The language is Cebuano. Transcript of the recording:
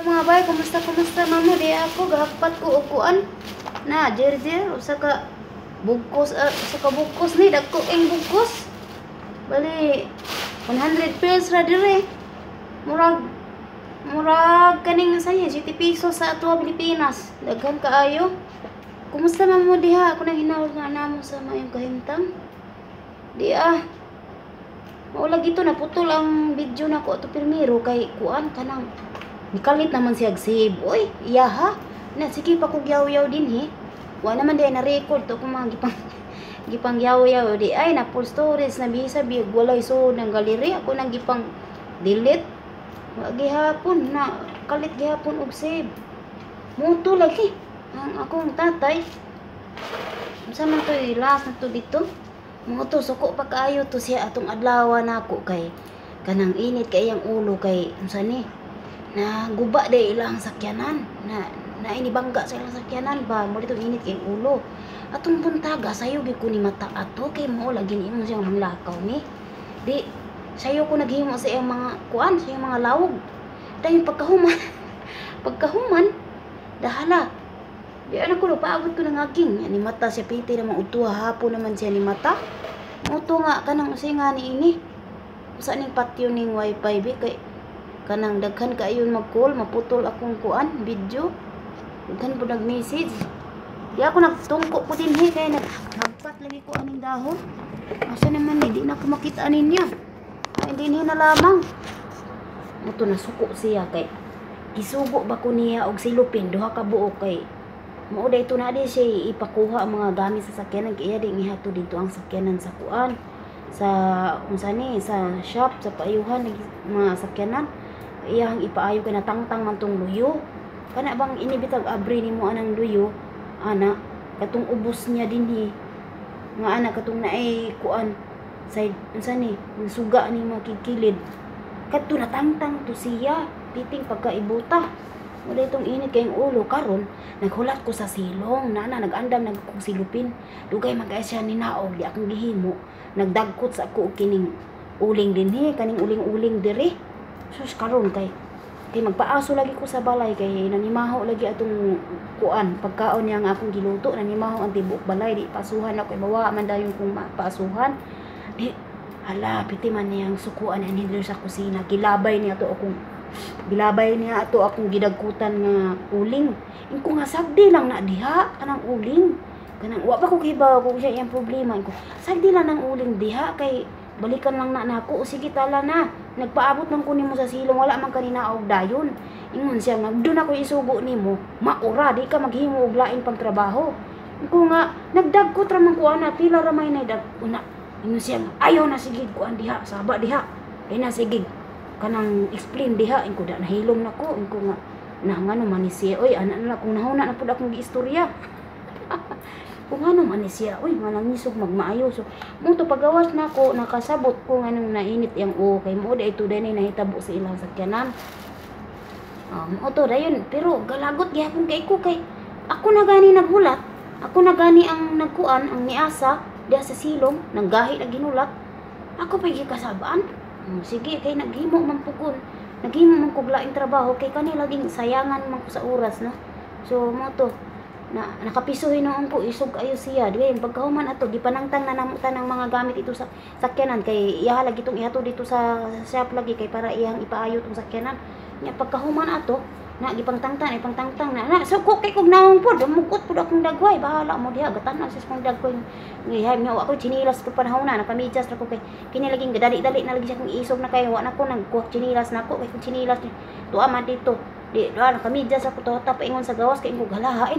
Mga bay, kumusta, kumusta mamo? Di ako gahakpat ko og kuan. Na, jer jer usa ka bugkos, usa ka bugkos ni dagko ing bugkos. Bali 100 pesos ra dire. Murag murag kaning saya 70 pesos sa ato Pilipinas. Daghan kaayo. Kumusta man mo diha? Ako nang hinawag nga namo sa maayong kahimtang. Di ah. Mao lagi to, naputol ang video nako ato pirmiro kay kuan, kanang nikalit naman siya save. Oy, iya ha. Na sige pa kog yaw-yaw dinhi. Wa naman di na record to kung mga gipang gipang yaw-yaw di ay na full storage na bisa biyag walay so ng gallery ako nang gipang delete. Wa gihapon na kalit gihapon og save. Muto lagi ang akong tatay. Unsa man to, last na to dito? Mo to, suko pa kaayo to siya atong adlaw nako kay kanang init kay iyang ulo kay unsa ni? Na guba day ilang sakyanan na na inibangga sa ilang sakyanan ba mo dito, init kay ulo. Atong buntaga sayo gyud ko ni mata ato kay mo lagi ni imong siyang manglakaw ni di sayo ko naghimo sa iyang mga kuan, sa iyang mga lawog. Dayon pagkahuman pagkahuman dahala di ano ko, paabot ko ng aging ni mata siya piti naman udto, hapon naman siya ni mata. Mo to nga kanang usay nga ni ini usa ning patio ning wifi bi kay kanang daghan kaayo mag-call, maputol akong kuan video, daghan po nag-message. Di ako nagtungko ko dinhi kay nagpat lagi ko aning dahon. Asa naman ni, di na ko makita ninyo. Ay, dinhi na lamang. Mo to, nasuko siya kay gisugo ba ko niya og silupin duha ka buok kay mao day to na di siya ipakuha ang mga gamit sa sakyanan kay iya di ihatod dito ang sakyanan sa kuan, sa unsa ni, sa shop, sa paayuhan ng mga sakyanan. Iyang ipaayo kay natangtang man tong luyo. Kana bang inibitag abri nimo anang luyo ana, katong ubos niya dinhi nga ana, katong naay kuan side, unsa ni, suga ni mga kikilid kadto, natangtang to siya piting pagkaibuta. Wala itong init kayong ulo. Karon naghulat ko sa silong nana, nag-andam nag kong silupin. Dugay man kay siya ninaog, di akong gihimo. Nagdagkot sa ako og kining uling dinhi, kaning uling-uling diri. Sus, karon kay kay magpaaso lagi ko sa balay kay nanimaho lagi atong kuan pagkaon niya nga akong giluto, nanimaho ang tibuok balay. Di pasuhan ako kay mawa man dayon kung mapasuhan. Di hala, piti man niyang sukuan ani diri sa kusina. Gilabay niya to akong, gilabay niya ato akong gidagkutan nga uling. Ingko nga sagdi lang na diha kanang uling, kanang wa pa ko kibaw kung siya iyang problema. Ingko sagdi lang ang uling diha kay balikan lang na nako. O sige, tala na, nagpaabot man ko nimo sa silong, wala man kanina og dayon. Ingon siya nga doon ako isugo nimo, maura di ka maghimo og lain pang trabaho. Ingko nga nagdagkot ra man ko ana, pila ra may dag una. Ingon siya nga ayaw na, sige kuan diha, saba diha ay na, sige kanang explain diha. Ingko da nahilom nako. Ingko nga na ngano man ni siya oy, ana na kung nahuna na pud akong giistorya kung ano man ni siya oy, nga nangisog magmaayo. So mo to, pagawas nako nakasabot ko nganong nainit yang o kay mo da ito dinay nahitabo sa ilang sakyanan. Mo to dayon, pero galagot gihapon kay ko kay ako na gani naghulat, ako na gani ang nagkuan, ang niasa diha sa silong, nanggahi na ginulat ako pa gikasabaan. Sige kay naghimo man pugon, naghimo man kog laing trabaho kay kani laging sayangan man ko sa oras, no? So mo to na nakapiso hinuon ko, isog ayo siya. Di pagkahuman ato, gipanangtang na namo tanang mga gamit ito sa sakyanan kay iya lagi tong ihatod dito sa shop lagi kay para iyang ipaayo tong sakyanan nya. Pagkahuman ato na gipangtangtang, ipangtangtang na na. So ko kay kog naong pod, mukot pod akong dagway. Bahala mo diha, gatan-aw sa akong dagway. Ngiham niya ako tsinilas ko panahon na nakamidyas ra ko kay kini laging gadali-dali na lagi siya kung isog na kay wa na ko nagkuha tsinilas nako kay kung tsinilas tuwa man dito di doa nakamidyas ako to paingon sa gawas kay ko galahain.